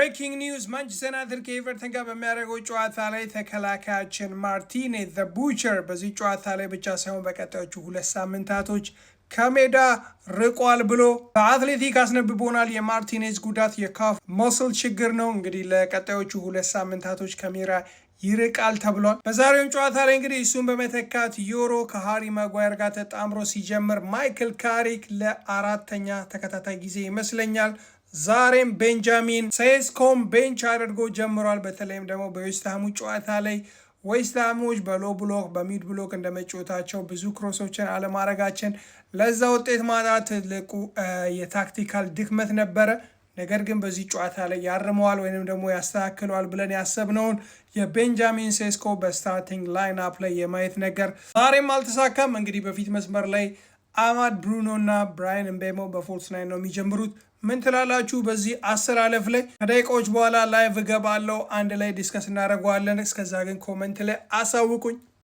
Breaking news፣ ማንቸስተር ዩናይትድ ከኤቨርተን ጋር በሚያደርገው ጨዋታ ላይ ተከላካያችን ማርቲኔዝ the Butcher በዚህ ጨዋታ ላይ ብቻ ሳይሆን በቀጣዮቹ 2 ሳምንታቶች ከሜዳ ርቋል ብሎ በአትሌቲክ አስነብቦናል። የማርቲኔዝ ጉዳት የ calf muscle ችግር ነው። እንግዲህ ለቀጣዮቹ 2 ሳምንታቶች ከሜዳ ይርቃል ተብሏል። በዛሬውም ጨዋታ ላይ እንግዲህ እሱን በመተካት ዮሮ ከሃሪ ማጓየር ጋር ተጣምሮ ሲጀምር ማይክል ካሪክ ለአራተኛ ተከታታይ ጊዜ ይመስለኛል ዛሬም ቤንጃሚን ሴስኮን bench አድርጎ ጀምሯል። በተለይም ደግሞ በዌስትሃሙ ጨዋታ ላይ ዌስትሃሞች በ low block፣ በ mid block እንደመጫወታቸው ብዙ cross ኦችን አለማድረጋችን ለዛ ውጤት ማጣት ትልቁ የ tactical ድክመት ነበረ። ነገር ግን በዚህ ጨዋታ ላይ ያርመዋል ወይንም ደግሞ ያስተካክለዋል ብለን ያሰብነውን የቤንጃሚን ሴስኮ በ starting lineup ላይ የማየት ነገር ዛሬም አልተሳካም። እንግዲህ በፊት መስመር ላይ አማድ ብሩኖ እና ብራያን ምቤሞ በ false nine ነው የሚጀምሩት። ምን ትላላችሁ በዚህ አሰላለፍ ላይ? ከደቂቃዎች በኋላ live እገባለሁ። አንድ ላይ discuss እናደርገዋለን። እስከዛ ግን comment ላይ አሳውቁኝ።